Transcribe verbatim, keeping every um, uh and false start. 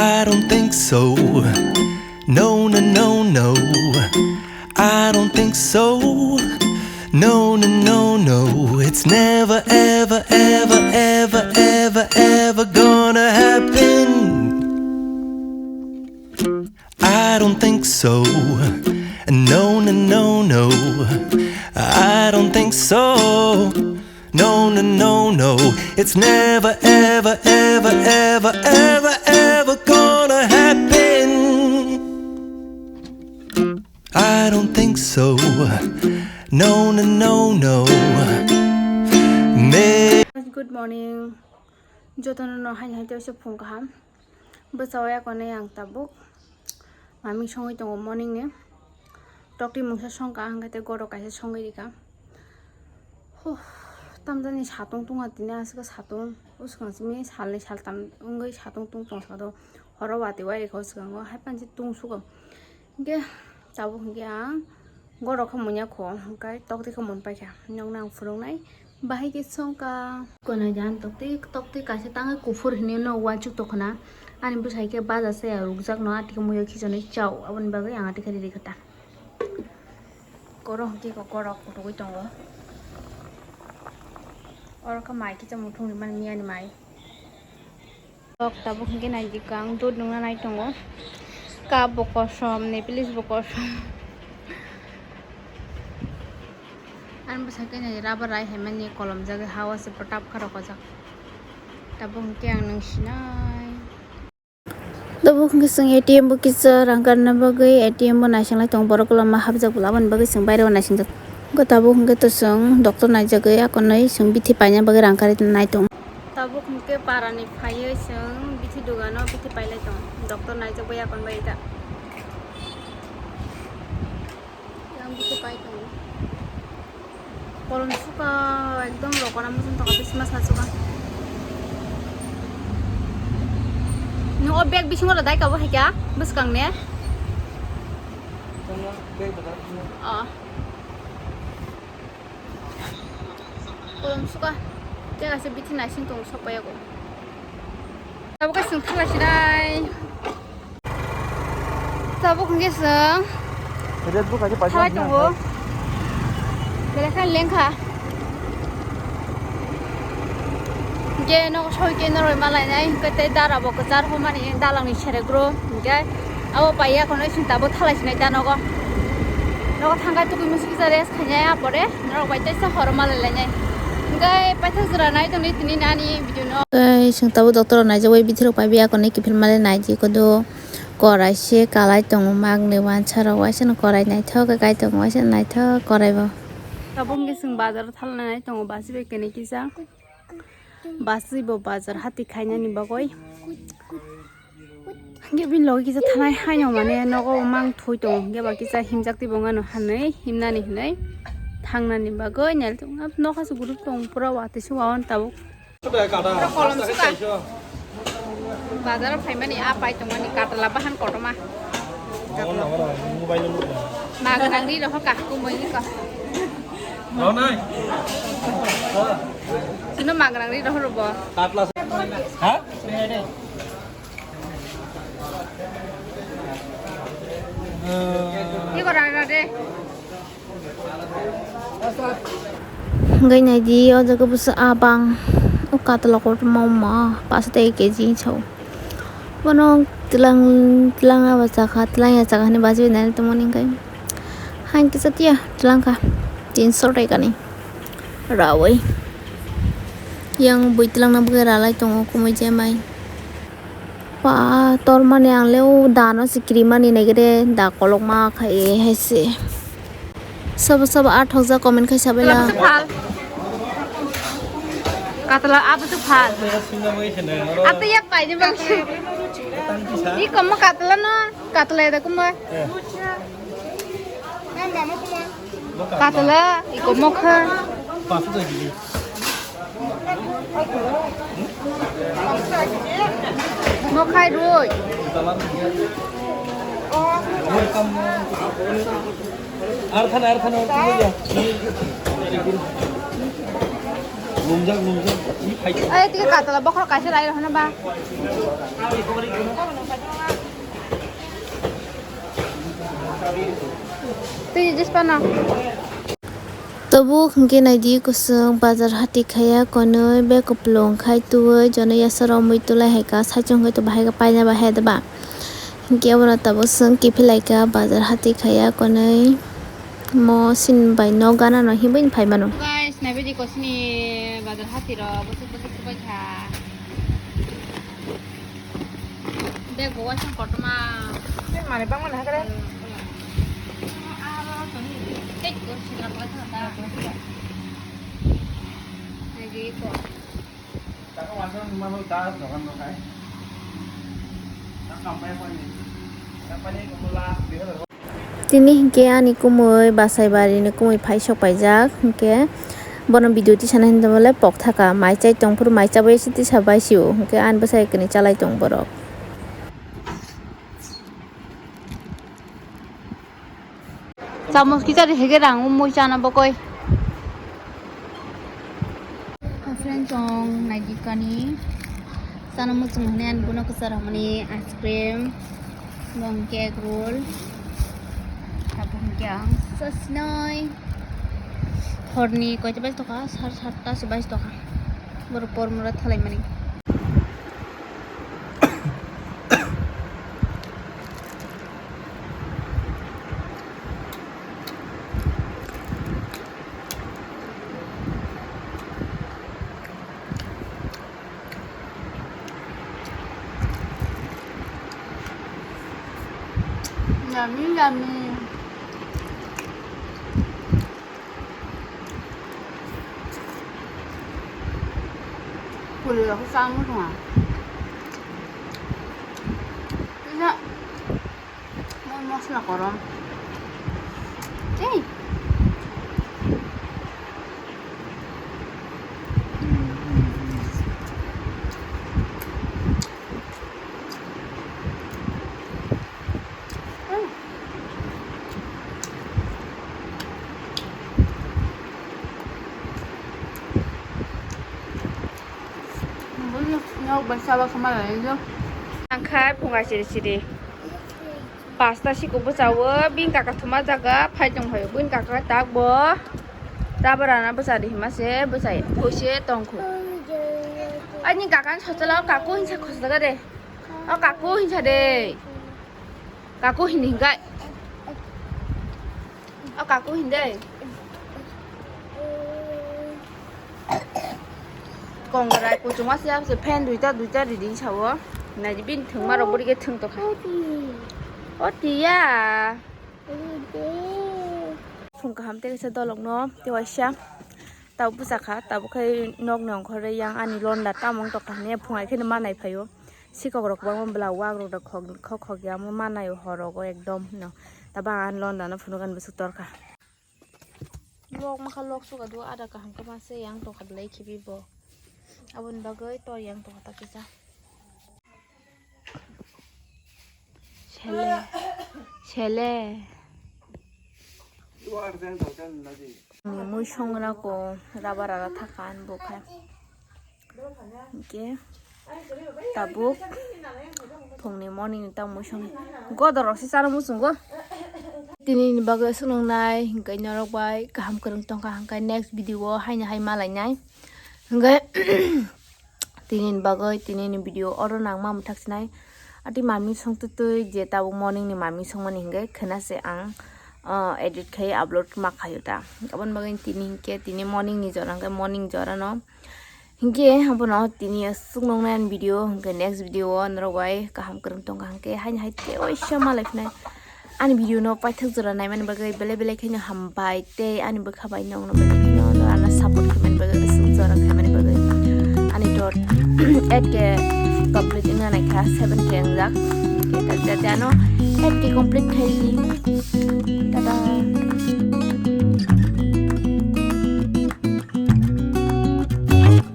I don't think so. No, no, no, no. I don't think so. No, no, no, no. It's never, ever, ever, ever, ever, ever gonna happen. I don't think so. No, no, no, no. I don't think so. No, no, no, no. It's never, ever, ever, ever, ever, ever gonna happen. I don't think so. No, no, no, no. Me- Good morning. Jotono no hai hai tei phung kaham. Bwsao yakonwi ang tabuk maming songwi tongo morning ni. Tokti mungsa songkha, hwnkhe tei gorok kaisa songwi rikha. Huh, tamjani satung tungha tini aswk satung. Bwswkang simi salni saltam wngwi satung tung tong sakdo. Horo watwi wai rikha o swkango, hai pansi tung sugo. Hwnkhe tabuk hwnkhe ang gorok khe munya kho, hwnkhe tokti khe mun paikha. Nokno ang phunuknai. Bahai khe songkha. Kono jan tokti, tokti kaisa tangwi kuphur hinwi no uansuk tongkhna. Ani bwsai khe baja se rukjak no, atwkhe muiyo khichonwi chao. Aboni bagwi ang atwkhe riri kha ta. Koro hwnkhe kok korok kuthugwi tongo. Oro khe mai kisa muthung rimani miyani mai. Kok tabuk hwnkhe naidi kang dud nungna nai tongo. Cup bo kosom, Nepalese bo kosom. Ani bwsakhe nai rubber rai haimani kolomjagwi ha o se bwtap kha rokojak. Tabuk hwnkhe ang nung sinai. Tabuk hwnkhe chwng A T M bo kisa rang karna bagwi A T M bo naising lai tongo, borok kwlama hapjak bwla aboni bagwi chwng baireo naisingjak. Hwnkhe tabuk hwnkhe to chwng doctor naijagwi akonwi chwng bithi paina bagwi rang karwi nai tongo. Tabuk hwnkhe parani phaiwi chwng bithi dogano bithi pailai tongo. Doctor naijak bai yakon bai ta. Yang bithi pai tongo. Kolom suka ekdom rokona muchung tongkha, bisma sa suka. Nung o bag bisingo da dai kabo hai kya? Bwskang ne? Ah. Kolom suka. Tei kaisa bithi naising tongo, sok pai yago. Tabuk khe chwng thala sinai. Tabuk hwnkhe chwng Red Bull kaisa paisa thalai hwnna tongo. Belai khe lengkha. Hwnkhe nogo soi khe noroi malainai, hwnkhe tei dara bo kwchar hwnmani dalangni seregro. Hwnkhe abo pai ya khwnwi chwng tabuk thalai sinai da nogo. Nogo thangkha tukui musi kisa rest khainai, apore norok bai teisa horo malai lainai. Hwnkhe paithak jora nai tongdi tini nani video no. Tei chwng tabuk doctor rok naijak bai bithi rok pai biya konwi kiphil malai naidi kodo. Korai se kalai tongo magni wansa rok, waisa no korai naithok khe kai tongo, waisa no naithok korai bo. Tabuk hwnkhe chwng bazar o thalnai tongo, basi bai kene kisa. Basi bo bazar hati khainani bagwi. Hwnkhe bini logi kisa thanai haino mane nogo mang thui tongo, hwnkhe ba kisa himjak twi bo wngano hanwi himnani hinwi thangnani bagwi nai tongo. Nokha se guruk tongo pura watwi se wawan tabuk. Pura kolom suka. Bazar o phaimani a pai tongmani katla bahan kotorma. Magnang ri rohor ka kumui ni ka. Sino magnang ri rohor bo. Ha? Iko rang rang de. Hwnkhe naidi o jaga bwsa abang o katla kotorma wngma pasa tei kg sao. Bono twlang twlang abo chakha, twlang ya chakha hinwi bachiwi nai tongmani hwnkhe. Hain kisa tiya twlang kha tinso taikani rawi. Yang bui twlangna bagwi ralai tongo kumui je mai. Pa tormani ang le o dano se kirimani naigede da kolokma khai hai se. Sabo sabo a thokjak comment khai sabaila. Phal. Katla abo to phal. Abo ya paini bangsi. I komo katla no, katla da kuma. Katla iko mokha. Mokhai roi. Arthan, arthan, arthan. Ai, tike katala bokhorok kaisa lai rw hwnba. Twi jis pano. Tabuk hwnkhe naidi, kwchwng bazar hati khaiya, konwi bag kupulung khai twiwi jono yasaro mui tulai hai kha, saichung khai to bahai kha paina bahai da ba. Hwnkhe abono tabuk chwng kiphilai kha bazar hati khaiya, konwi mo sin bai nok gana no himwi phai mano. Guys, naibaidi kosni bazar hati ro bwswk bwswk subai kha. Bag bo waisa kotorma. Mane bangma na hakare. Aro to ni. Tek ko sira ko ta ta. Agi ko. Taka waisa numa ho da dokan no khai. Ta kampai pani. Ta pani ko la. Tini hinkhe ani kumui Basaibari ni kumui phai sok paijak, hinkhe bono video tisana hinwi tongmole pok thaka, mai chai tongphuru mai chabai se tisa bai sio, hinkhe ani bwsai kwrwi chalai tong borok. Chamus kisa ri hege rang mui chana bokoi. Friends, chwng naidi kani chana muchung hwnwi ani bono kwchar hamani ice cream, bo hwnkhe egg roll, abo hwnkhe ang sasnai horni koita baji tokha, sar satta se baji tokha, borok pormora thalaimani. Yummy, yummy. Puri aku sangu tunga. Bisa. Mo-, mosla korom. Ei. Ang kha phunga siri siri. Pasta siko bwchawo, bini kaka thuma jaga phai tong phaio, bini kaka tak bo tabra na bwchadi hima se bwchai those tong kho. Ani kaka ni socholo kaku hinsa khosjaga de. O kaku hinsa de. Kaku hindi hinkai. O kaku hindi. Kongrai kuchuma se, se fan duita, duita ridi sao. Naidi bini thwngma rok bwrwi khe thwng tokha. O tiya. Phung kaham tei kaisa dolok no tei waisa tabuk bwsakha, tabuk khai nok ni ongkhorwi yang ani londa tamung tokha hwnwi phung hai kheno ma nai phaio. Sikok rok kwbangma bwla wak rok da khok khok ya omo ma nai o hor rogo ekdom no. Tabuk ang ani londa no phunuk ani bwswk torkha. Lok makha lok suka do ada kaham khe ma se yang tokha belai khibi bo. Aboni bagwi tor yang tokha ta kisa. Sele. Sele. Ni mui songra ko rubber ara thakan bo khe. Hingke tabuk phungni morning ni tamo song godorok se chana muchungo. Tini ni bagwi aswk nongnai hingke norok bai kaham kwrwng tongkha hingke next video o haino hai malainai hingke tini ni bagwi tini ni video oro nang ma mwthak sinai ati mami song tutui je tabuk morning ni mami songmani hingke khena se ang edit khai upload ma khaio ta aboni bagwi tini hingke tini morning ni jora hingke morning jora no. Hingke abono tini aswk nongnai ani video, hingke next video o norok bai kaham kwrwng tongkha hingke haini hai tei waisa malai phinai ani video no paithak jora naimani bagwi belai belai kheno hambai tei ani bwkha bai nongno belai kheno norok ano support khaimani bagwi aswk jora khaimani bagwi ani dot eight K complete wngna naikha seven K wngjak hingke tei ano eight K complete khai tata.